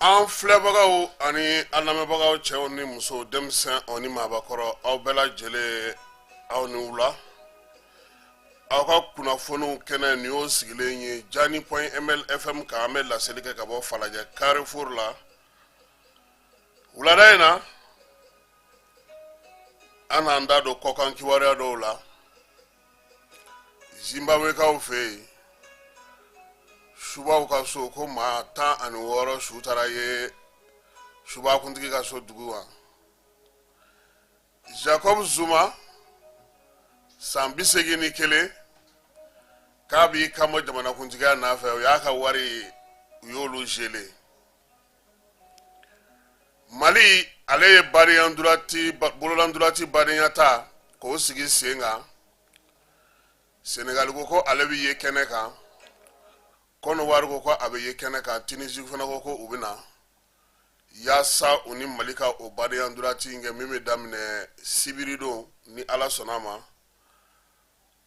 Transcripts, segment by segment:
An filɛbagaw ani an lamɛnbagaw, cɛw ni musow, denmisɛn ani maabakɔrɔ, aw bɛɛ lajɛlen, aw ni wula. Aw ka kunnafoniw kɛnɛ nin y'o sigilen ye Jani point ml FM kan. An bɛ laseli kɛ ka bɔ Falajɛ Carrefour la. Wulada in na, an n'an da don kɔkan kibaruya dɔw la. Zimbabwekaw fɛ yen, subaw ka so, ko maa 16 su taara ye subakuntigi ka so dugu wa. Jacob Zuma, san 81, k'a b'i kanbɔ jamanakuntigiya nafɛ, o y'a ka wari, u y'olu gelé. Mali, ale ye badenya bololandolati badenya ta k'o sigi sen kan. Senegali ko ko ale bɛ ye kɛnɛ kan, Kɔnɔwari ko ko a bɛ ye kɛnɛ kan, Tunisie fana ko ko u bɛ na yaasa u ni Mali ka o badenya ndolati in kɛ, min bɛ daminɛ sibiridon ni Ala sɔnna a ma.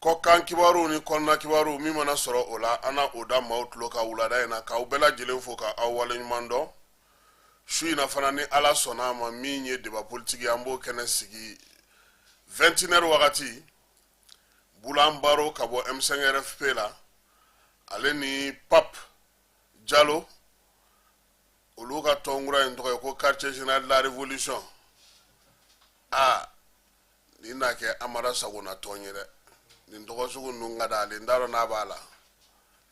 Kɔkan kibaruw ni kɔnɔna kibaruw min mana sɔrɔ o la, an na o da maaw tulo kan wulada in na, k'aw bɛɛ lajɛlen fo ka aw waleɲuman dɔn. Su in na fana, ni Ala sɔnna a ma, min ye débat politique, an b'o kɛnɛ sigi 21 heures wagati. Bulan Baro ka bɔ M5 RFP la, ale ni Pap Jalo, olu ka tɔnkura in tɔgɔ ye ko Quartier Général de la Révolution. Aa, nin n'a kɛ Amara Sagona tɔn ye dɛ. Nin tɔgɔ sugu ninnu ka d'ale, n t'a dɔn n'a b'a la.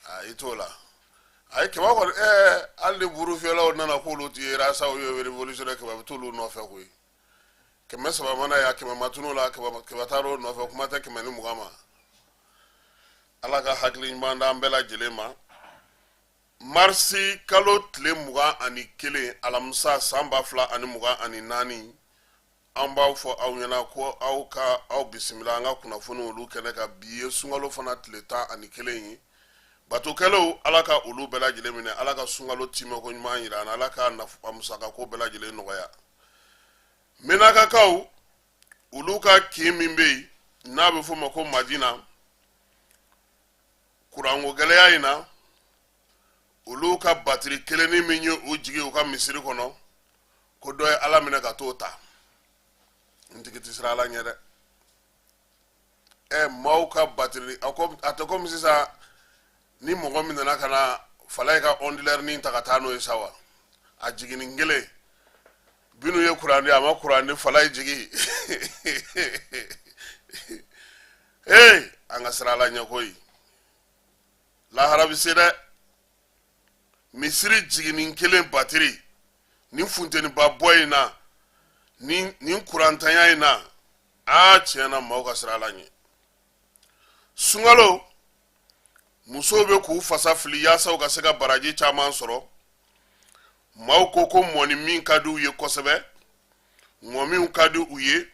Aa, i t'o la. A ye kɛmɛ kɔni, ɛɛ, hali ni burufiyɛlaw nana k'olu ti rasaw ye révolutionnaire, kɛmɛ bɛ t'olu nɔfɛ koyi. 300 mana yan, 100 ma tunun la, kɛmɛ taar'o nɔfɛ, kuma tɛ 120 ma. Ala ka hakili ɲuman d'an bɛɛ lajɛlen ma. Marisi kalo tile 21, alamisa, san 2024, an b'aw fɔ aw ɲɛna ko aw ka aw bisimila an ka kunnafoni olu kɛnɛ kan. Bi ye sunkalo fana tile 11 ye. Batokɛlaw, Ala ka olu bɛɛ lajɛlen minɛ, Ala ka sunkalo timɛko ɲuman yira an na, Ala ka musakako bɛɛ lajɛlen nɔgɔya. Menakakaw, olu ka kin min bɛ yen n'a bɛ f'o ma ko Madina, kuranko gɛlɛya in na, olu ka batiri kelennin min ye u jigi u ka misiri kɔnɔ, ko dɔ ye Ala minɛ ka t'o ta. N tigi tɛ siran Ala ɲɛ dɛ. Ɛ, maaw ka batiri, a ko a tɛ komi sisan ni mɔgɔ min nana ka na Falaye ka onduleur nin ta ka taa n'o ye sa wa. A jiginni kelen binu ye kuran di, a ma kuran di, Falaye jigi. Ee, an ka siran Ala ɲɛ koyi, lahara bɛ se dɛ. Misiri jiginni kelen batiri, nin funteniba bɔ in na, nin kurantanya in na, aa, tiɲɛ na, maaw ka siran Ala ɲɛ. Sunkalo, musow bɛ k'u fasa fili yaasa u ka se ka baraji caman sɔrɔ. Maaw ko ko mɔni min ka di u ye kosɛbɛ, ŋɔmiw ka di u ye.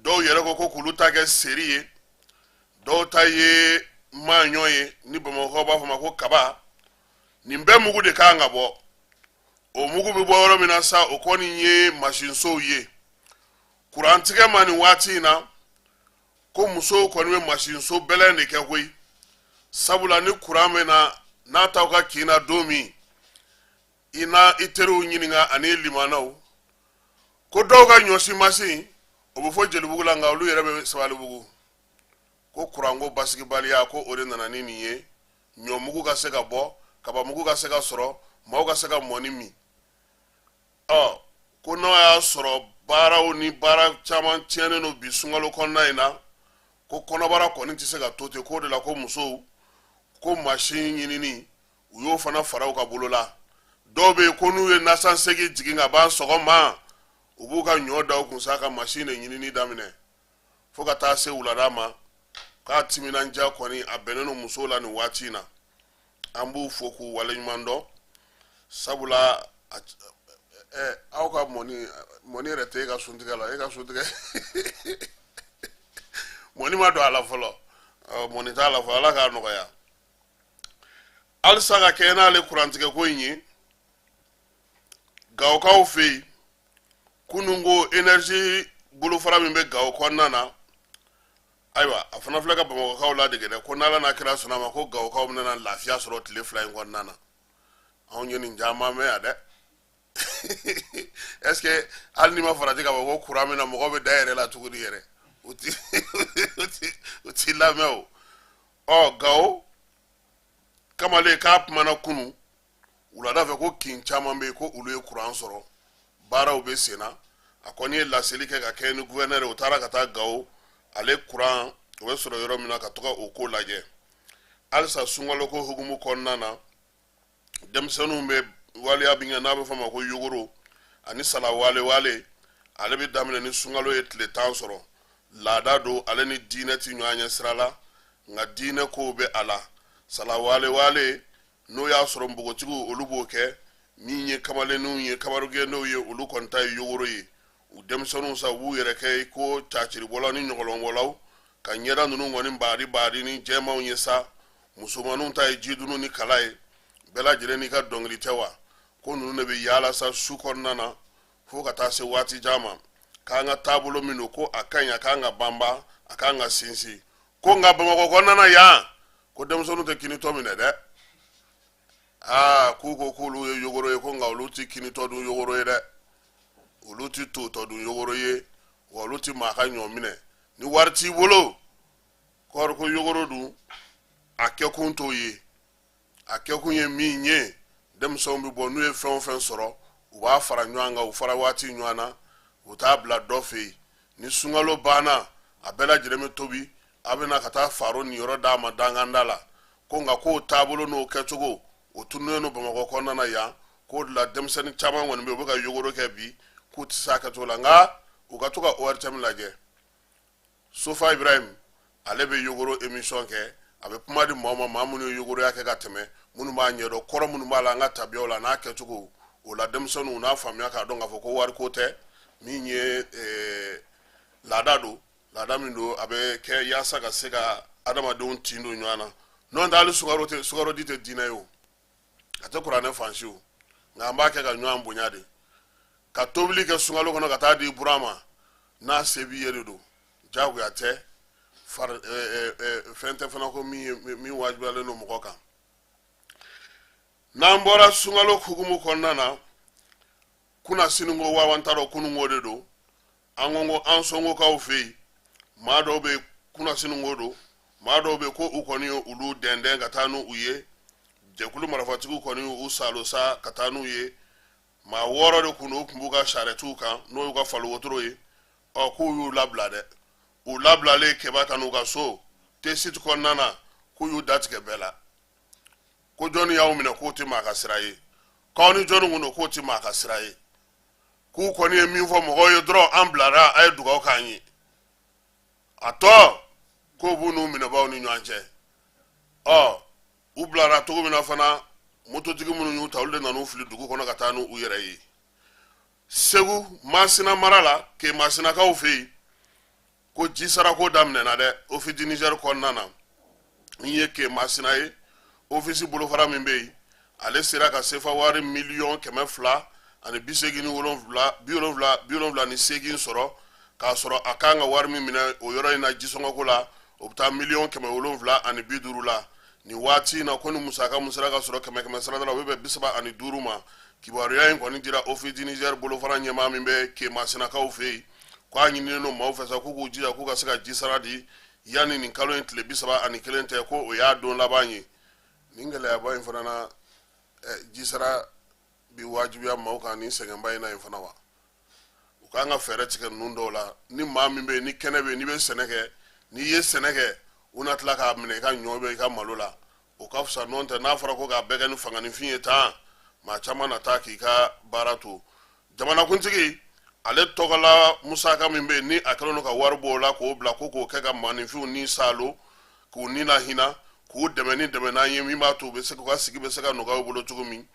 Dɔw yɛrɛ ko ko k'olu ta kɛ seri ye, dɔw ta ye maɲɔ ye, ni Bamakɔkaw b'a fɔ ma ko kaba. Nin bɛɛ mugu de kan ka bɔ. O mugu bɛ bɔ yɔrɔ min na sa, o kɔni ye masinsow ye. Kurantigɛ ma nin waati in na, ko musow kɔni bɛ masinso bɛlɛn de kɛ koyi, sabula ni kuran bɛ na, n'a t'aw ka kin na don min, i na i teriw ɲininka ani limanaw, ko dɔw ka ɲɔsi masin, o bɛ fɔ Jelibugu la, nka olu yɛrɛ bɛ Sabalibugu. Ko kuranko basigibaliya, ko o de nana ni nin ye, ɲɔmugu ka se ka bɔ, kabamugu ka se ka sɔrɔ, maaw ka se ka mɔni min. Ɔ, ko n'o y'a sɔrɔ baaraw ni baara caman tiɲɛnen don bi sunkalo kɔnɔna in na, ko kɔnɔbara kɔni tɛ se ka to ten. K'o de la ko musow ko masin ɲinini, u y'o fana fara u ka bolo la. Dɔw bɛ yen ko n'u ye nasansegi jigin ka ban sɔgɔma, u b'u ka ɲɔ da u kun sa ka masin de ɲinini daminɛ fo ka taa se wulada ma. K'a timinandiya kɔni, a bɛnnen don musow la nin waati in na. An b'u fo k'u waleɲuman dɔn, sabula aw ka mɔni mɔni yɛrɛ tɛ e ka suntigɛ la. E ka suntigɛ, mɔni ma don a la fɔlɔ, mɔni t'a la fɔlɔ. Ala k'a nɔgɔya. Halisa ka kɛɲɛ n'ale kurantigɛko in ye, Gawokaw fɛ yen, kunun ko énergie bolofara min bɛ Gawo kɔnɔna na, ayiwa, a fana filɛ ka Bamakɔkaw ladege dɛ, ko n'Ala n'a kira sɔnna ma, ko Gawokaw bɛna lafiya sɔrɔ tile 2 in kɔnɔna na. Anw ye nin caman mɛn yan dɛ. Est ce que hali n'i ma farati k'a fɔ ko kuran bɛ na, mɔgɔ bɛ da yɛrɛ la tuguni yɛrɛ, u ti lamɛn o. Ɔ, Gawo kamalen k'a kumana kunu wulada fɛ ko kin caman bɛ yen ko olu ye kuran sɔrɔ, baaraw bɛ sen na. A kɔni ye laseli kɛ ka kɛ ni guvɛnɛri, o taara ka taa Gawo, ale kuran o bɛ sɔrɔ yɔrɔ min na, ka to ka o ko lajɛ. Halisa sunkalo ko hukumu kɔnɔna na, denmisɛnninw bɛ waleya min kɛ n'a bɛ fɔ a ma ko yogoro ani sala wale wale, ale bɛ daminɛ ni sunkalo ye tile 10 sɔrɔ. Laada don, ale ni diinɛ ti ɲɔgɔn ɲɛ sira la, nka diinɛ kow bɛ a la. Sala wale wale, n'o y'a sɔrɔ npogotigiw olu b'o kɛ, min ye kamalenninw ye, kabarugendenw ye, olu kɔni ta ye yogoro ye. U denmisɛnninw sa, u b'u yɛrɛ kɛ ko caciribɔlaw ni ɲɔgɔlɔnbɔlaw, ka ɲɛda ninnu kɔni baari baari ni jɛmanw ye sa. Musomanninw ta ye jidunu ni kala ye. Bɛɛ lajɛlen n'i ka dɔnkili tɛ wa? Ko ninnu de bɛ yaala sa su kɔnɔna na fo ka taa se waati jan ma. K'an ka taabolo min don, ko a ka ɲi, a k'an ka banba, a k'an ka sinsin. Ko nka Bamakɔ kɔnɔna na yan, ko denmisɛnninw tɛ kinitɔ minɛ dɛ. Aa, k'u ko k'olu ye yogoro ye, ko nka olu tɛ kinitɔ dun yogoro ye dɛ, olu tɛ totɔ dun yogoro ye, wa olu tɛ maa ka ɲɔ minɛ ni wari t'i bolo. Kɔri ko yogoro dun, a kɛkun t'o ye. A kɛkun ye min ye, denmisɛnw bɛ bɔ, n'u ye fɛn o fɛn sɔrɔ, u b'a fara ɲɔgɔn kan, u fara waati ɲɔgɔn na, u t'a bila dɔ fɛ yen. Ni sunkalo banna, a bɛɛ lajɛlen bɛ tobi, a bɛ na ka taa faro niyɔrɔ d'a ma danganda la. Ko nka k'o taabolo n'o kɛcogo, o tununnen don Bamakɔ kɔnɔna na yan. K'o de la denmisɛnnin caman kɔni bɛ yen, u bɛ ka yogoro kɛ bi, k'u tɛ se a kɛcogo la, nka u ka to ka ORTM lajɛ. Sofa Ibrahim, ale bɛ yogoro émission kɛ, a bɛ kuma di maaw ma, maa minnu ye yogoroya kɛ ka tɛmɛ, minnu b'a ɲɛdɔn, kɔrɔ minnu b'a la an ka tabiyaw la n'a kɛcogo. O la denmisɛnninw n'a faamuya k'a dɔn k'a fɔ ko wariko tɛ min ye, laada don, laada min don, a bɛ kɛ yaasa ka se ka adamadenw tin don ɲɔgɔn na. N'o tɛ, hali sukaro tɛ, sukaro di tɛ diinɛ ye o, a tɛ kuranɛ fan si o, nka an b'a kɛ ka ɲɔgɔn bonya de. Ka tobili kɛ sunkalo kɔnɔ ka taa di buran ma, n'a se b'i ye de don, jagoya tɛ, fɛn tɛ fana ko min ye min wajibiyalen don mɔgɔ kan. N'an bɔra sunkalo hukumu kɔnɔna na, kunna siniko wa an t'a dɔn kununko de don. An ko ko Ansongokaw fɛ yen, maa dɔw bɛ kunna siniko don, maa dɔw bɛ ko u kɔni ye olu dɛndɛn ka taa n'u ye. Jɛkulu marifatigiw kɔni y'u salo sa ka taa n'u ye. Maa 6 de kun don, u tun b'u ka sarɛtiw kan, n'o y'u ka faliwotoro ye. Ɔ, k'u y'u labila dɛ. U labilalen Keba ka n'u ka so tesiti kɔnɔna na, k'u y'u datigɛ bɛɛ la, ko jɔnni y'aw minɛ? K'o tɛ maa ka sira ye. K'aw ni jɔnni kun don? K'o tɛ maa ka sira ye. K'u kɔni ye min fɔ mɔgɔw ye dɔrɔn, an bilara, a ye dugawu k'an ye. A tɔ k'o b'u n'u minɛbaaw ni ɲɔgɔn cɛ. Ɔ, u bilara cogo min na fana, mototigi minnu y'u ta, olu de nan'u fili dugu kɔnɔ ka taa n'u yɛrɛ ye. Segu Masina mara la, Kemasinakaw fɛ yen, ko jisarako daminɛna dɛ Office du Niger kɔnɔna na. Min ye Kemasina ye, ofisi bolofara min bɛ yen, ale sera ka sefa wari miliyɔn 287 78 sɔrɔ, k'a sɔrɔ a kan ka wari min minɛ o yɔrɔ in na jisɔngɔko la, o bɛ taa miliyɔn 750 la nin waati in na. Ko ni musaka min sera ka sɔrɔ kɛmɛ kɛmɛ sarada la, o bɛ bɛn 35 ma. Kibaruya in kɔni dira Office du Niger bolofara ɲɛmaa min bɛ Kemasinakaw fɛ yen. Ko a ɲininen don maaw fɛ sa k'u k'u jija k'u ka se ka ji sara di yanni nin kalo in tile 31 tɛ, ko o y'a don laban ye. Nin gɛlɛyaba in fana na, ji sara bi wajibiya maaw kan nin sɛgɛnba in na yen fana wa. U k'an ka fɛɛrɛ tigɛ ninnu dɔw la. Ni maa min bɛ yen, ni kɛnɛ bɛ yen, n'i bɛ sɛnɛ kɛ, n'i ye sɛnɛ kɛ, u na tila k'a minɛ i ka ɲɔ bɛ i ka malo la, o ka fisa. N'o tɛ, n'a fɔra ko k'a bɛɛ kɛ ni fanganifin ye tan, maa caman na taa k'i ka baara to. Jamanakuntigi ale tɔgɔla musaka min bɛ yen, ni a kɛlen don ka wari bɔ o la k'o bila ko k'o kɛ ka maaninfinw ni saalo, k'u ni lahinɛ, k'u dɛmɛ ni dɛmɛnan ye min b'a to u bɛ se k'u ka sigi bɛ se ka nɔgɔya u bolo cogo min.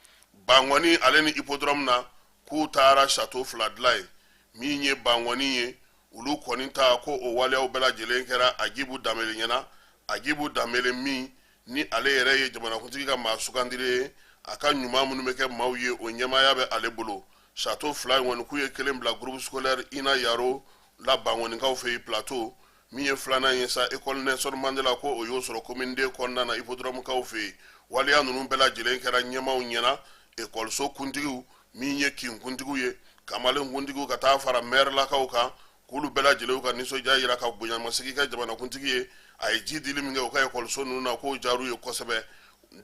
Bankɔni ale ni hippodrome na, k'u taara château 2 dilan yen. Min ye Bankɔni ye, olu kɔni ta ko o waleyaw bɛɛ lajɛlen kɛra Agibu Danbele ɲɛna. Agibu Danbele min ni ale yɛrɛ ye jamanakuntigi ka maa sugandire ye, a ka ɲuman minnu bɛ kɛ maaw ye, o ɲɛmaaya bɛ ale bolo. Château 2 in kɔni, k'u ye kelen bila groupe scolaire Ina Yaro la Bankɔnikaw fɛ yen Plateau. Min ye filanan ye sa, école Nelson Mandela, ko o y'o sɔrɔ commune deux kɔnɔna na, hippodrome kaw fɛ yen. Waleya ninnu bɛɛ lajɛlen kɛra ɲɛmaaw ɲɛna, ekɔliso kuntigiw, Min ye kinkuntigiw ye, kamalenkuntigiw, ka taa fara mɛrilakaw kan, k'olu bɛɛ lajɛlen ka nisɔndiya yira ka bonyamasegin kɛ jamanakuntigi ye. A ye ji dili min kɛ u ka ekɔliso ninnu na, k'o diyar'u ye kosɛbɛ.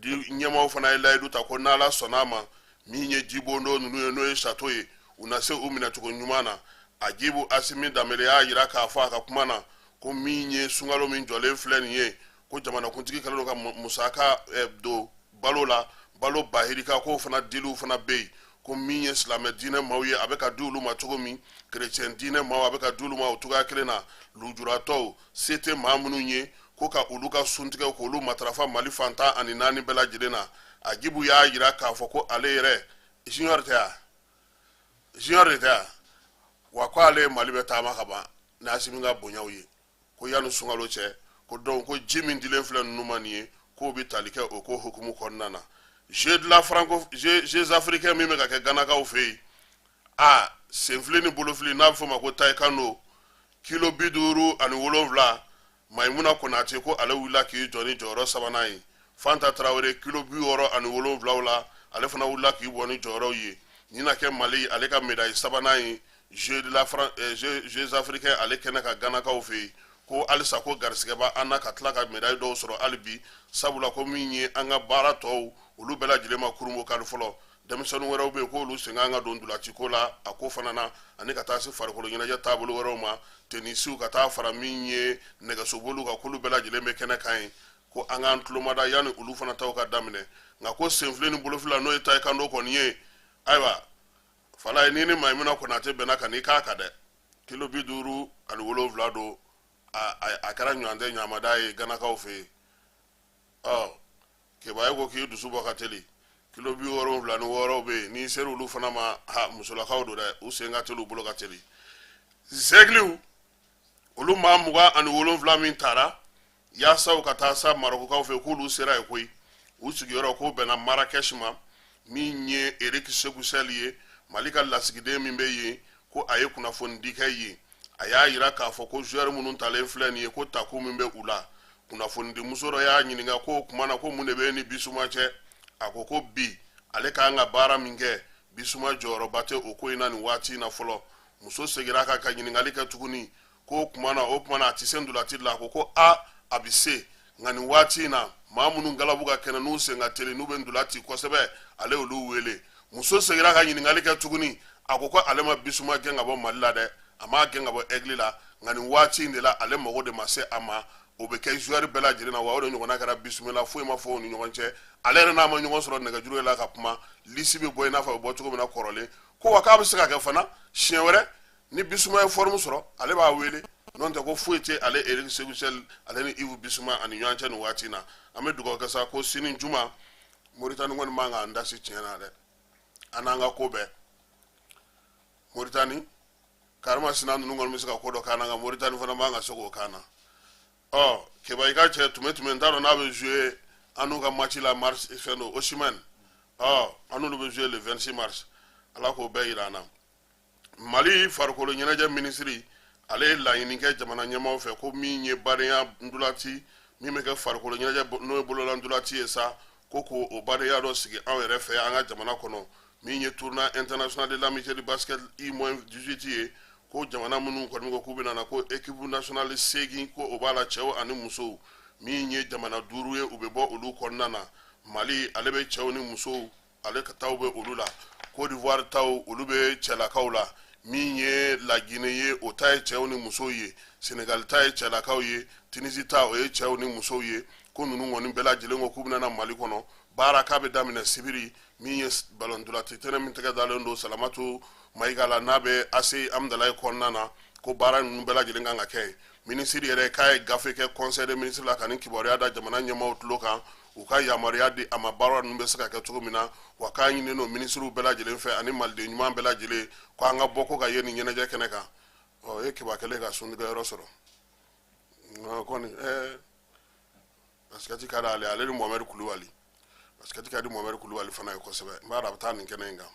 Ɲɛmaaw fana ye layidu ta ko n'Ala sɔnna a ma, min ye jibondo ninnu ye, n'o ye château ye, u na se u minɛcogo ɲuman na. Agibu Asimi Danbele y'a yira k'a fɔ a ka kuma na ko min ye sunkalo min jɔlen filɛ nin ye, ko jamanakuntigi kɛlen don ka musaka don balo la, balo bahirika, k'o fana diliw fana bɛ yen, ko min ye silamɛ diinɛ maaw ye, a bɛ ka di olu ma cogo min, kerecɛn diinɛ maaw, a bɛ ka di olu ma o cogoya kelen na, lujuratɔw, se tɛ maa minnu ye, ko ka olu ka suntigɛw k'olu matarafa Mali fan 14 bɛɛ lajɛlen na. Agibu y'a yira k'a fɔ ko ale yɛrɛ junior tɛ yan, junior de tɛ yan wa, ko ale ye Mali bɛɛ taama ka ban ni Asimi ka bonyaw ye, ko yanni sunkalo cɛ, ko donc ko ji min dilen filɛ ninnu ma nin ye, k'o bɛ tali kɛ o ko hukumu kɔnɔna na. Jeux de la franco, Jeux africains min bɛ ka kɛ Ganakaw fɛ yen, a senfili ni bolofili, n'a bɛ f'o ma ko taekwondo, kilo 57, Mayimuna Konate, ko ale wulila k'i jɔ ni jɔyɔrɔ sabanan ye. Fanta Tarawele, kilo 67 la, ale fana wulila k'i bɔ ni jɔyɔrɔw ye. Nin na kɛ Mali ale ka médaille sabanan ye Jeux de la Fran Jeux africains ale kɛnɛ ka Ganakaw fɛ yen. Ko halisa ko garisigɛ b'an na ka tila ka médaille dɔw sɔrɔ hali bi, sabula ko min ye an ka baara tɔw, olu bɛɛ lajɛlen ma kurunbo kari fɔlɔ. Denmisɛnnin wɛrɛw bɛ yen k'olu sen kan ka don ntolaciko la a ko fana na, ani ka taa se farikolo ɲɛnajɛ taabolo wɛrɛw ma, tenisiw, ka taa fara min ye nɛgɛsoboliw kan, k'olu bɛɛ lajɛlen bɛ kɛnɛ kan yen, ko an k'an tulomada yanni olu fana taw ka daminɛ. Nka ko senfili ni bolofili la, n'o ye taekwondo kɔni ye, ayiwa Falaye, ni ni Mayimuna Konate bɛnna ka n'i k'a kan dɛ, kilo 57 don, a kɛra ɲɔgɔn tɛ ɲamada ye Ganakaw fɛ yen. Ɔ Keba, ye ko k'i dusu bɔ ka teli, kilo 76 bɛ yen, n'i sera olu fana ma, ha, musolakaw don dɛ, u sen ka teli, u bolo ka teli. Zɛgiliw, olu maa 27 min taara yaasa u ka taa sa Marɔkukaw fɛ, k'olu sera yen koyi. U sigiyɔrɔ k'o bɛnna Marakɛsi ma. Min ye Eric Seku Chelle ye, Mali ka lasigiden min bɛ yen, ko a ye kunnafonidi kɛ yen. A y'a yira k'a fɔ ko joueur minnu talen filɛ nin ye, ko takun min bɛ u la. Kunnafonidimuso dɔ y'a ɲininka ko o tuma na ko mun de bɛ ni Bisuma cɛ. A ko ko bi ale ka kan ka baara min kɛ, Bisuma jɔyɔrɔba tɛ o ko in na nin waati in na fɔlɔ. Muso seginna a kan ka ɲininkali kɛ tuguni ko o tuma na a tɛ se ntolaci la. A ko ko a a bɛ se, nka nin waati in na, maa minnu galabu ka kɛnɛ, n'u sen ka teli, n'u bɛ ntola ci kosɛbɛ, ale y'olu wele. Muso seginna ka ɲininkali kɛ tuguni. A ko ko ale ma Bisuma gɛn ka bɔ Mali la dɛ, a m'a gɛn ka bɔ Aigle la, nka nin waati in de la, ale mago de ma se a ma. O bɛ kɛ joueur bɛɛ lajɛlen na wa, o de ɲɔgɔnna kɛra Bisuma la. Foyi ma fɔ u ni ɲɔgɔn cɛ, ale yɛrɛ n'a ma ɲɔgɔn sɔrɔ nɛgɛjuru la ka kuma. Lisi bɛ bɔ i n'a fɔ a bɛ bɔ cogo min na kɔrɔlen. Ko wa k'a bɛ se ka kɛ fana siɲɛ wɛrɛ, ni Bisuma ye forme sɔrɔ, ale b'a wele. N'o tɛ, ko foyi tɛ ale Eric Seku Chelle, ale ni Yves Bisuma ani ɲɔgɔn cɛ nin waati in na. An bɛ dugawu kɛ sa ko sini juma, Moritani kɔni man k'an dasi tiɲɛ na dɛ, an n'an ka ko bɛɛ. Moritani karimasina ninnu kɔni bɛ se ka ko dɔ k'an na, nka Moritani fana man ka se k'o k'an na. Ɔ Keba, i ka cɛ tun bɛ tun n t'a dɔn n'a bɛ jouer an n'u ka match la mars, fɛn don Osimhen. Ɔ an n'olu bɛ jouer le 26 mars. Ala k'o bɛɛ yira an na. Mali farikolo ɲɛnajɛ minisiri, ale ye laɲini kɛ jamana ɲɛmaaw fɛ ko min ye badenya ntolaci min bɛ kɛ farikolo ɲɛnajɛ, n'o ye bolola ntolaci ye sa, ko k'o badenya dɔ sigi anw yɛrɛ fɛ an ka jamana kɔnɔ. Min ye tournoi international de l'amitié de basket U moins 18 ye, ko jamana minnu kɔni ko k'u bɛna na, ko équipe nationale 8, ko o b'a la, cɛw ani musow. Min ye jamana duuru ye, u bɛ bɔ olu kɔnɔna na. Mali, ale bɛ cɛw ni musow, ale ka taw bɛ olu la. Côte d'Ivoire taw, olu bɛ cɛlakaw la. Min ye Laginɛ ye, o ta ye cɛw ni musow ye. Senegali ta ye cɛlakaw ye. Tunisie ta, o ye cɛw ni musow ye. Ko ninnu kɔni bɛɛ lajɛlen ko k'u bɛna na Mali kɔnɔ. Baara k'a bɛ daminɛ sibiri. Min ye balonntolati tɛnɛ min tɛgɛ dalen don Salamatu Mayiga la, n'a bɛ ACI Amudalayi kɔnɔna na, ko baara ninnu bɛɛ lajɛlen kan ka kɛ. Minisiri yɛrɛ k'a ye gafe kɛ conseil des ministres la ka nin kibaruya da jamana ɲɛmaaw tulo kan, u ka yamaruya di a ma, baara ninnu bɛ se ka kɛ cogo min na. Wa k'a ɲininen don minisiriw bɛɛ lajɛlen fɛ ani maliden ɲuman bɛɛ lajɛlen ko an ka bɔ ko ka ye nin ɲɛnajɛ kɛnɛ kan. Ɔ e Keba kɛlen ka suntigɛ yɔrɔ sɔrɔ kɔni, basikɛti ka d'ale, ale ni Mohamɛdi Kulubali. Basikɛti ka di Mohamɛdi Kulubali fana ye kosɛbɛ. N b'a dɔn a bɛ taa nin kɛnɛ in kan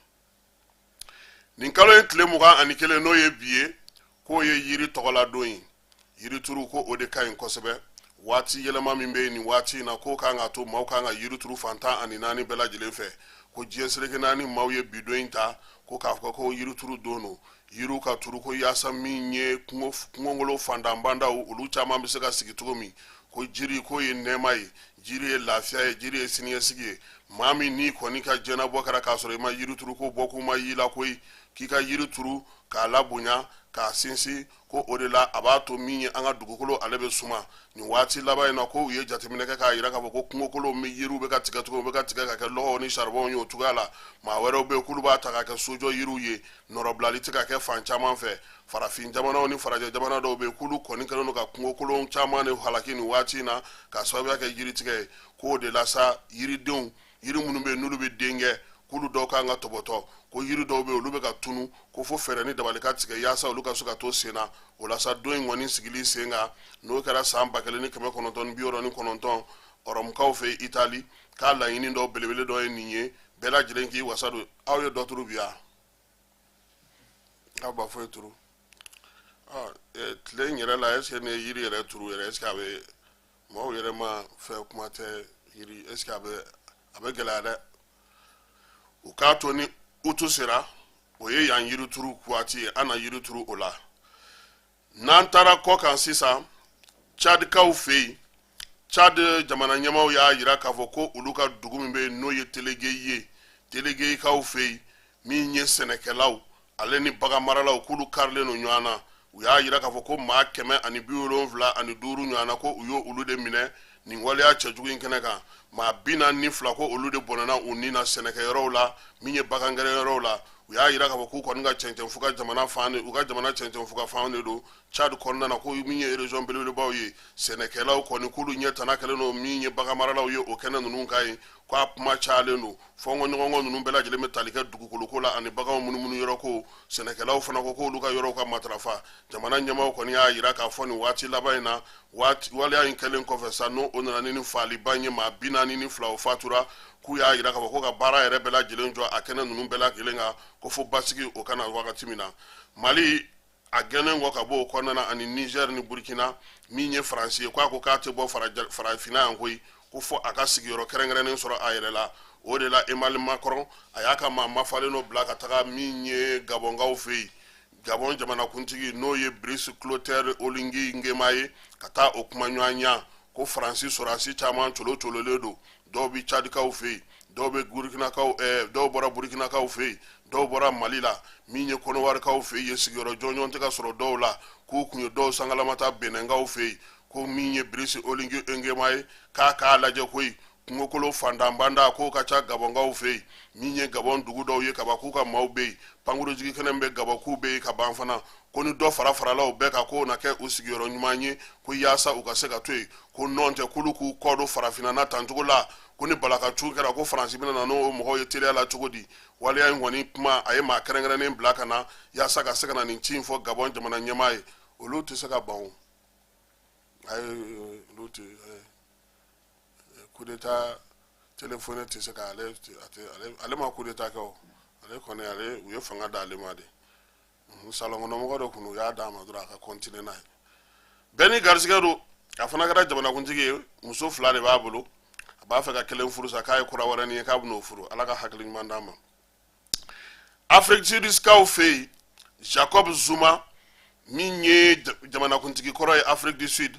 nin kalo in tile 21, n'o ye bi ye, k'o ye yiri tɔgɔladon ye. Yirituru, ko o de ka ɲi kosɛbɛ. Waati yɛlɛma min bɛ yen nin waati in na, k'o kan ka to maaw kan ka yiri turu fan 14 bɛɛ lajɛlen fɛ. Ko diɲɛ seleke naani maaw ye bi don in ta ko k'a fɔ ko yirituru don don, yiriw ka turu, ko yaasa min ye kungokolo fantanbandaw, olu caman bɛ se ka sigi cogo min. Ko jiri k'o ye nɛɛma ye, jiri ye lafiya ye, jiri ye siniɲɛsigi ye. Maa min n'i kɔni ka diɲɛnabɔ kɛra k'a sɔrɔ i ma yiri turu, ko bɔkun ma y'i la koyi. K'i ka yiri turu k'a labonya, k'a sinsin, ko o de la a b'a to min ye an ka dugukolo ale bɛ suma. Nin waati laban in na, ko u ye jateminɛ kɛ k'a yira k'a fɔ ko kungokolo min yiriw bɛ ka tigɛ cogo, u bɛ ka tigɛ ka kɛ lɔgɔw ni saribɔnw ye o cogoya la. Maa wɛrɛw bɛ yen k'olu b'a ta ka kɛ sojɔ yiriw ye, nɔrɔbilali tɛ ka kɛ fan caman fɛ. Farafin jamanaw ni farajɛ jamana dɔw bɛ yen k'olu kɔni kɛlen don ka kungokolon caman de halaki nin waati in na k'a sababuya kɛ yiritigɛ ye. K'o de la sa, yiridenw, yiri minnu bɛ yen n'olu bɛ den kɛ, k'olu dɔw kan ka tɔbɔtɔ. Ko yiri dɔw bɛ yen, olu bɛ ka tunu, ko fo fɛɛrɛ ni dabali ka tigɛ yaasa olu ka se ka to sen na. O la sa, don in kɔni sigili sen kan, n'o kɛra san 1969 Ɔrɔmukaw fɛ Itali, k'a laɲini dɔw belebele dɔ ye nin ye. Bɛɛ lajɛlen k'i wasa don. Aw ye dɔ turu bi yan? Aw ba foyi turu tile in yɛrɛ la? Est ce que ne ye yiri yɛrɛ turu yɛrɛ, est ce que a bɛ maaw yɛrɛ ma fɛn kuma tɛ yiri, est ce que a bɛ gɛlɛya dɛ. U k'a to ni utu sera, o ye yan yirituru waati ye, an na yiri turu o la. N'an taara kɔ kan sisan, Tchadikaw fɛ yen, Tchad jamana ɲɛmaaw y'a yira k'a fɔ ko olu ka dugu min bɛ yen n'o ye Telegeyi ye, Telegeyikaw fɛ yen, min ye sɛnɛkɛlaw ale ni baganmaralaw, k'olu karilen don ɲɔgɔn na. U y'a yira k'a fɔ ko maa 175 ɲɔgɔn na, ko u y'o olu de minɛ nin waleya cɛjugu in kɛnɛ kan. Maa 42, ko olu de bɔnɛna u ni na sɛnɛkɛyɔrɔw la, min ye bagangɛrɛnyɔrɔw la. U y'a yira k'a fɔ k'u kɔni ka cɛncɛnfuga jamana fan de, u ka jamana cɛncɛnfuga fan de don Tchad kɔnɔna na, ko min ye région belebelebaw ye, sɛnɛkɛlaw kɔni k'olu ɲɛ tana kɛlen don min ye baganmaralaw ye o kɛnɛ ninnu kan yen. Ko a kuma cayalen don, fɔnkɔɲɔgɔnkɔ ninnu bɛɛ lajɛlen bɛ tali kɛ dugukoloko la ani baganw munumunu yɔrɔ ko. Sɛnɛkɛlaw fana ko k'olu ka yɔrɔw ka matarafa. Jamana ɲɛmaaw kɔni y'a yira k'a fɔ nin waati laban in na, waleya in kɛlen kɔfɛ sa, n'o o nana ni nin faaliba in ye, maa 42 o fatura, k'u y'a yira k'a fɔ ko ka baara yɛrɛ bɛɛ lajɛlen jɔ a kɛnɛ ninnu bɛɛ lajɛlen kan, ko fo basigi o ka na wagati min na. Mali a gɛnnen kɔ ka bɔ o kɔnɔna na, ani Niger ni Burkina, min ye Faransi ye, k'a ko k'a tɛ bɔ farafinna yan koyi, ko fo a ka sigiyɔrɔ kɛrɛnkɛrɛnnen sɔrɔ a yɛrɛ la. O de la Emmanuel Macron a y'a ka maa mafalen dɔ bila ka taga min ye Gabɔnkaw fɛ yen, Gabɔn jamanakuntigi n'o ye Brice Clotaire Oligui Nguema ye, ka taa o kuma ɲɔgɔnya. Ko Faransi sɔrɔdasi caman colocololen don, dɔw bɛ Tchadikaw fɛ yen, dɔw bɛ Burkinakaw, dɔw bɔra Burkinakaw fɛ yen, dɔw bɔra Mali la, min ye Kɔnɔwarikaw fɛ yen, sigiyɔrɔ jɔnjɔn tɛ ka sɔrɔ dɔw la, k'u kun ye dɔw sangalama ta Benɛnkaw fɛ yen. Ko min ye Brice Oligui Nguema ye, k'a k'a lajɛ koyi, kungokolo fantanbanda k'o ka ca Gabɔnkaw fɛ yen, min ye Gabɔn dugu dɔw ye kaban, k'u ka maaw bɛ yen, pankurujigi kɛnɛ bɛ Gabɔn, k'u bɛ yen ka ban fana. Ko ni dɔ fara farala o bɛɛ kan, k'o na kɛ u sigiyɔrɔ ɲuman ye, ko yaasa u ka se ka to yen. Ko nɔn tɛ k'olu k'u kɔ don farafinna na tancogo la, ko ni balakacun kɛra, ko Faransi bɛna na n'o mɔgɔw ye teliya la cogo di? Waleya in kɔni kuma, a ye maa kɛrɛnkɛrɛnnen bila ka na yaasa ka se ka na nin ci in fɔ Gabɔn jamana ɲɛmaa ye. Olu tɛ se ka ban o, ayi, olu tɛ coup d'état téléphoné tɛ se ka ale, ale ma coup d'état kɛ o. Ale kɔni, ale, u ye fanga d'ale ma de. Salon kɔnɔmɔgɔ dɔ kun, u y'a d'a ma dɔrɔn a ka continuer n'a ye. Bɛɛ ni garisɛgɛ don. A fana kɛra jamanakuntigi ye, muso fila de b'a bolo, a b'a fɛ ka kelen furu sa, k'a ye kura wɛrɛ nin ye, k'a bɛn'o furu. Ala ka hakili ɲuman d'a ma. Afrique Sudikaw fɛ yen, Jacob Zuma, min ye jamanakuntigi kɔrɔ ye Afrique du Sud,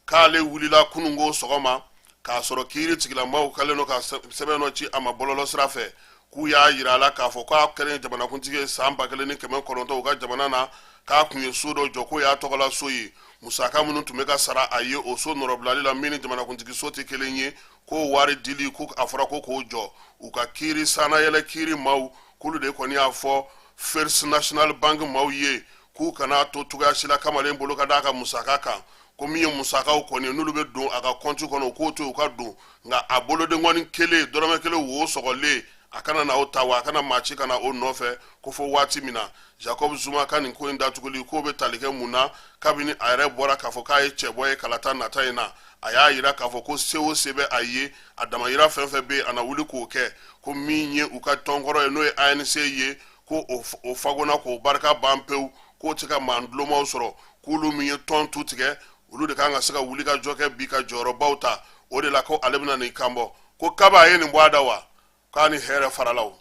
k'ale wulila kununko sɔgɔma k'a sɔrɔ kiiri tigilamaaw kɛlen don ka sɛbɛn dɔ ci a ma bɔlɔlɔ sira fɛ, k'u y'a yira a la k'a fɔ k'a kɛlen jamanakuntigi ye san 1900 u ka jamana na, k'a kun ye so dɔ jɔ, k'o y'a tɔgɔla so ye. Musaka minnu tun bɛ ka sara a ye o so nɔrɔbilali la, min ni jamanakuntigi so tɛ kelen ye, k'o wari dili, ko a fɔra ko k'o jɔ. U ka kiiri sannayɛlɛ kiiri maaw, k'olu de kɔni y'a fɔ First National Bank maaw ye k'u kana to cogoya si la kamalen bolo ka d'a ka musaka kan. Ko min ye musakaw kɔni n'olu bɛ don a ka kɔnti kɔnɔ, u k'o to yen u ka don, nka a bolodenkɔni kelen, dɔrɔmɛ kelen wo sɔgɔlen, a kana na o ta, wa a kana maa ci ka na o nɔfɛ, ko fo waati min na. Jacob Zuma ka nin ko in datuguli k'o bɛ tali kɛ mun na? Kabini a yɛrɛ bɔra k'a fɔ k'a ye cɛbɔ ye kalata nata in na, a y'a yira k'a fɔ ko se o se bɛ a ye, a damayira fɛn fɛn bɛ yen, a na wuli k'o kɛ. Ko min ye u ka tɔnkɔrɔ ye, n'o ye ANC ye, ko o fagona k'o barika ban pewu, k'o tɛ ka maa dulomaw sɔrɔ, k'olu min ye tɔn tu tigɛ. Olu de kan ka se ka wuli ka jɔ kɛ bi ka jɔyɔrɔbaw ta. O de la ko ale bɛna nin kan bɔ ko kaba a ye nin bɔ a da wa, k'a ni hɛrɛ farala. O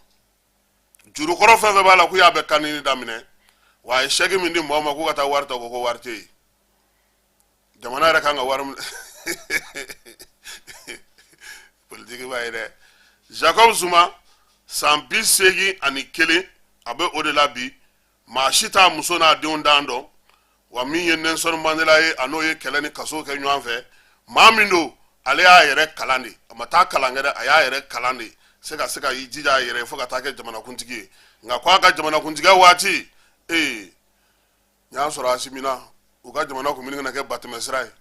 jurukɔrɔ fɛn fɛn b'a la, k'u y'a bɛɛ kanini daminɛ. Wa a ye sɛki min di mɔgɔw ma k'u ka taa wari ta, ko wari tɛ yen. Jamana yɛrɛ kan ka wari minɛ. Politiki b'a ye dɛ. Jacob Zuma, san 81, a bɛ o de la bi. Maa si t'a muso n'a denw dan dɔn. Wa min ye Nelson Mandela ye, a n'o ye kɛlɛ ni kaso kɛ ɲɔgɔn fɛ. Maa min don, ale y'a yɛrɛ kalan de, a ma taa kalan kɛ dɛ, a y'a yɛrɛ kalan de se ka i jija a yɛrɛ ye fo ka taa kɛ jamanakuntigi ye. Nka ko a ka jamanakuntigiya waati, ee, n y'a sɔrɔ Asimi na, u ka jamana kun bɛ na kɛ batɛmɛsira ye.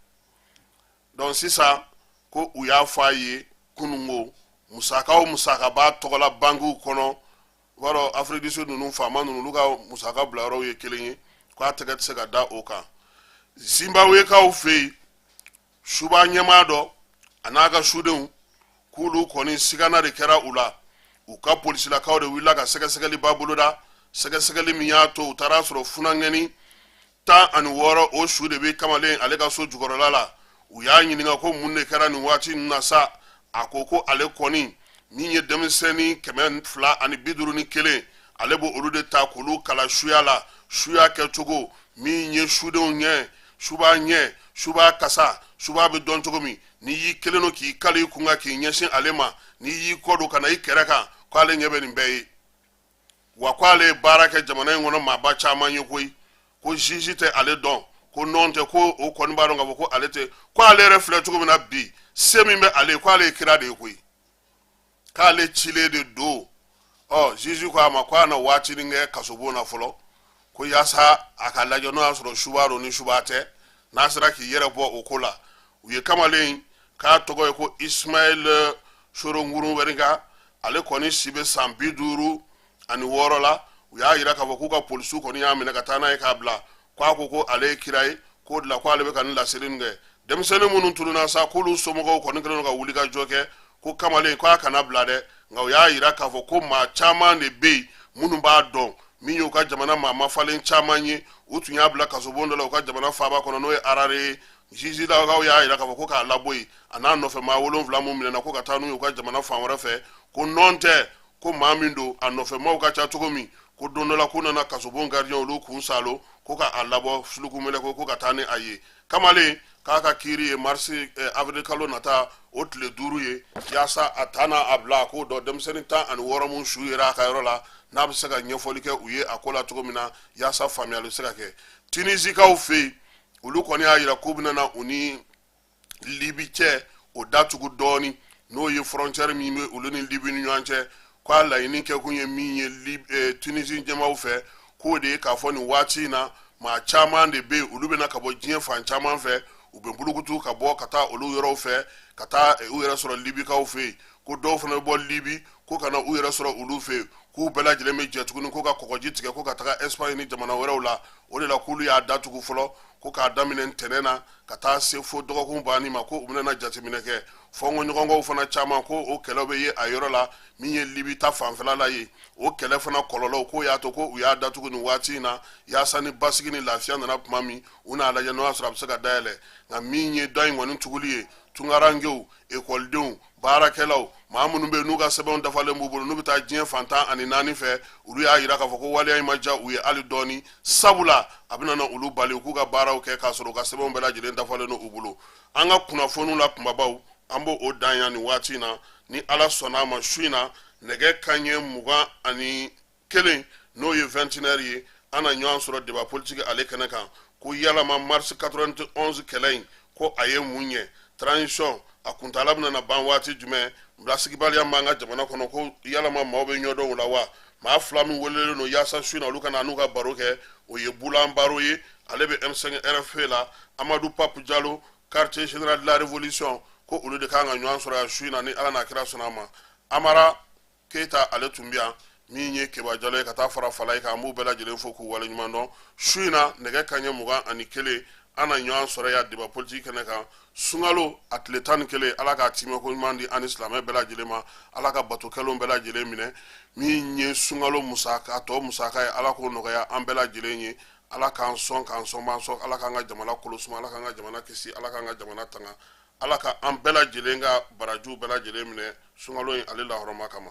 Donc sisan ko u y'a fɔ a ye kununko musaka o musaka b'a tɔgɔ la bankiw kɔnɔ, u b'a dɔn Afrique du Sud ninnu, faama ninnu, olu ka musaka bila yɔrɔw ye kelen ye, k'a tɛgɛ tɛ se ka da o kan. Zimbabwekaw fɛ yen, suba ɲɛmaa dɔ a n'a ka sudenw, k'olu kɔni sigana de kɛra u la. U ka polisilakaw de wulila ka sɛgɛsɛgɛliba boloda, sɛgɛsɛgɛli min y'a to u taara sɔrɔ funankɛni 16, o su de bɛ kamalen ale ka so jukɔrɔla la. U y'a ɲininka ko mun de kɛra nin waati ninnu na sa. A ko ko ale kɔni min ye denmisɛnnin 251, ale b'o olu de ta k'olu kalan suya la, suya kɛcogo min ye sudenw ɲɛ, suba ɲɛ, suba kasa, suba bɛ dɔn cogo min, n'i y'i kelen don k'i kali i kun kan k'i ɲɛsin ale ma, n'i y'i kɔ don ka na i kɛrɛ kan, k'ale ɲɛ bɛ nin bɛɛ ye. Wa ko ale ye baara kɛ jamana in kɔnɔ maaba caman ye koyi, ko juge tɛ ale dɔn, ko nɔn tɛ, ko o kɔni b'a dɔn k'a fɔ ko ale tɛ, ko ale yɛrɛ filɛ cogo min na bi, se min bɛ ale ye, ko ale ye kira de ye koyi, k'ale cilen de don. Ɔ, juge ko a ma ko a na waatinin kɛ kasobon na fɔlɔ, ko yaasa a ka lajɛ n'o y'a sɔrɔ suba don ni suba tɛ, n'a sera k'i yɛrɛ bɔ o ko la. U ye kamalen k'a tɔgɔ ye ko Ismaël Choronguruwɛringa, ale kɔni si bɛ san 56 la. U y'a yira k'a fɔ k'u ka polisiw kɔni y'a minɛ ka taa n'a ye k'a bila, k'a ko ko ale ye kira ye, k'o de la ko ale bɛ ka nin laseli nin kɛ. Denmisɛnnin minnu tununna sa, k'olu somɔgɔw kɔni kɛlen don ka wuli ka jɔ kɛ ko kamalen k'a kana bila dɛ. Nka u y'a yira k'a fɔ ko maa caman de bɛ yen minnu b'a dɔn, min y'u ka jamana maa mafalen caman ye. U tun y'a bila kasobon dɔ la u ka jamana faaba kɔnɔ, n'o ye Harare ye. Zizilakaw y'a yira k'a fɔ ko k'a labɔ yen, a n'a nɔfɛ maa 7 mun minɛna, ko ka taa n'u ye u ka jamana fan wɛrɛ fɛ, ko nɔn tɛ ko maa min don, a nɔfɛ maaw ka ca cogo min, ko don dɔ la k'u nana kasobon gardien olu kun salo ko ka a labɔ suluku mɛlɛ ko ka taa ni a ye. Kamalen k'a ka kiiri ye marisi avril kalo nata o tile 5 ye, yaasa a ta n'a a bila a k'o dɔn, denmisɛnnin 16 mun su yera a ka yɔrɔ la, n'a bɛ se ka ɲɛfɔli kɛ u ye a ko la cogo min na, yaasa faamuyali bɛ se ka kɛ. Tunisikaw fɛ yen, olu kɔni y'a yira k'u bɛna na u ni Libi cɛ o datugu dɔɔni, n'o ye frontière min bɛ olu ni Libi ni ɲɔgɔn cɛ. K'a laɲini kɛkun ye min ye Tunisie ɲɛmaaw fɛ, k'o de ye k'a fɔ nin waati in na, maa caman de bɛ yen, olu bɛna ka bɔ diɲɛ fan caman fɛ, u bɛ bulukutu ka bɔ ka taa olu yɔrɔw fɛ ka taa u yɛrɛ sɔrɔ Libikaw fɛ yen, ko dɔw fana bɛ bɔ Libi ko ka na u yɛrɛ sɔrɔ olu fɛ yen, k'u bɛɛ lajɛlen bɛ jɛ tuguni ko ka kɔgɔji tigɛ ko ka taga Espagne ni jamana wɛrɛw la. O de la k'olu y'a datugu fɔlɔ, ko k'a daminɛ ntɛnɛn na ka taa se fo dɔgɔkun banni ma, ko u bɛna jateminɛ kɛ. Fɔnkɔɲɔgɔnkɔw fana caman, ko o kɛlɛ bɛ ye a yɔrɔ la min ye Libi ta fanfɛla la ye. O kɛlɛ fana kɔlɔlɔw, k'o y'a to ko u y'a datugu nin waati in na, yaasa ni basigi ni lafiya nana tuma min, u n'a lajɛ n'o y'a sɔrɔ a bɛ se ka dayɛlɛ. Nka min ye da in kɔni tuguli ye, tunkarankew, ekɔlidenw, baarakɛlaw, maa minnu bɛ yen n'u ka sɛbɛnw dafalen b'u bolo, n'u bɛ taa diɲɛ fan 14 fɛ, olu y'a yira k'a fɔ ko waleya in ma diya u ye hali dɔɔni, sabula a bɛna na olu bali u k'u ka baaraw kɛ k'a sɔrɔ u ka sɛbɛnw bɛɛ lajɛlen dafalen don u bolo. An ka kunnafoniw la kunbabaw, an b'o o dan yan nin waati in na. Ni Ala sɔnna a ma, su in na nɛgɛ kanɲɛ 21, n'o ye 21 heures ye, an na ɲɔgɔn sɔrɔ débat politique ale kɛnɛ kan, ko yalama mars 91 kɛlɛ in, ko a ye mun ɲɛ? Transition a kuntaala bɛna na ban waati jumɛn? Basigibaliya b'an ka jamana kɔnɔ, ko yalama maaw bɛ ɲɔdɔn o la wa? Maa fila min welelen don yaasa su in na olu ka na n'u ka baro kɛ, o ye Bulan Baro ye, ale bɛ M5 RFP la, Amadu Pape Jalo, quartier général de la révolution, ko olu de kan ka ɲɔgɔn sɔrɔ yan su in na, ni Ala n'a kira sɔnna a ma. Amara Keyita, ale tun bɛ yan, min ye Keba Jalo ye, ka taa fara Falaye kan. An b'u bɛɛ lajɛlen fo k'u waleɲuman dɔn. Su in na nɛgɛ kanɲɛ 21, an na ɲɔgɔn sɔrɔ yan débat politique kɛnɛ kan. Sunkalo a tile 11, Ala k'a timɛko ɲuman di an ni silamɛ bɛɛ lajɛlen ma. Ala ka bato kɛlenw bɛɛ lajɛlen minɛ. Min ye sunkalo musaka tɔ musaka ye, Ala k'o nɔgɔya an bɛɛ lajɛlen ye. Ala k'an sɔn, k'an sɔnbaa sɔn. Ala k'an ka jamana kolosuma, Ala k'an ka jamana kisi, Ala k'an ka jamana tanga, Ala ka an bɛɛ lajɛlen ka barajiw bɛɛ lajɛlen minɛ sunkalo in ale lahɔrɔma kama.